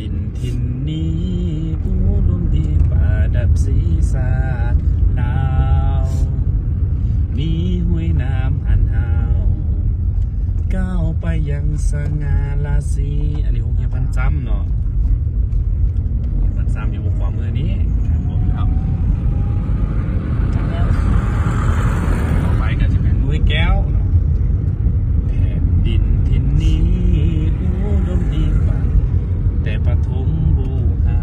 ຖິ່ນ ຖິ່ນນີ້ອຸດົມດີປະດັບສີຊາດລາວ ມີຫ້ວຍນ້ຳອັນຫາວ ກ້າວໄປຍັງສະຫງ່າລາສີ. ອັນນີ້ໂຮງຮຽນບ້ານຈ້ຳເນາະ ບ້ານຈ້ຳຢູ່ຂວາມືນີ້ ເຫັນບໍ່? ຕໍ່ໄປກໍຈະເປັນຫ້ວຍແກ້ວເນາະ. ແຜ່ນດິນຖິ່ນນີ້ອຸດົມດີປານແຕ່ປະຖົມບູຮາ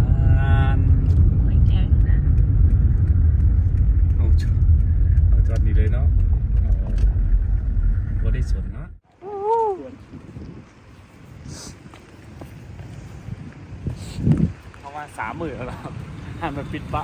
ນ. ເອົາຈອດ ເອົາຈອດນີ້ເລີຍເນາະ ເອົາ ບໍ່ໄດ້ສົນເນາະ. ເຮົາມາສາມມື້ແລ້ວເນາະ ຮ້ານມັນປິດປະ.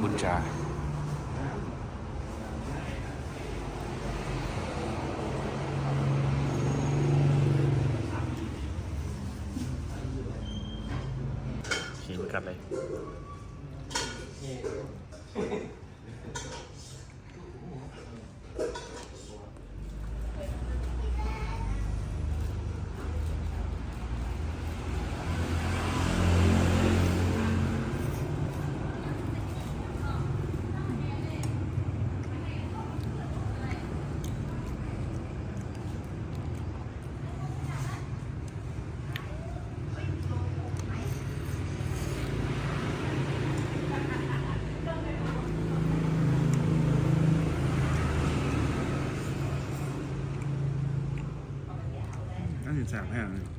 ບຸນຈາ ໂອເຄ ໄປກັນເລີຍ. ໜ້າຊິແຊບແຮງ.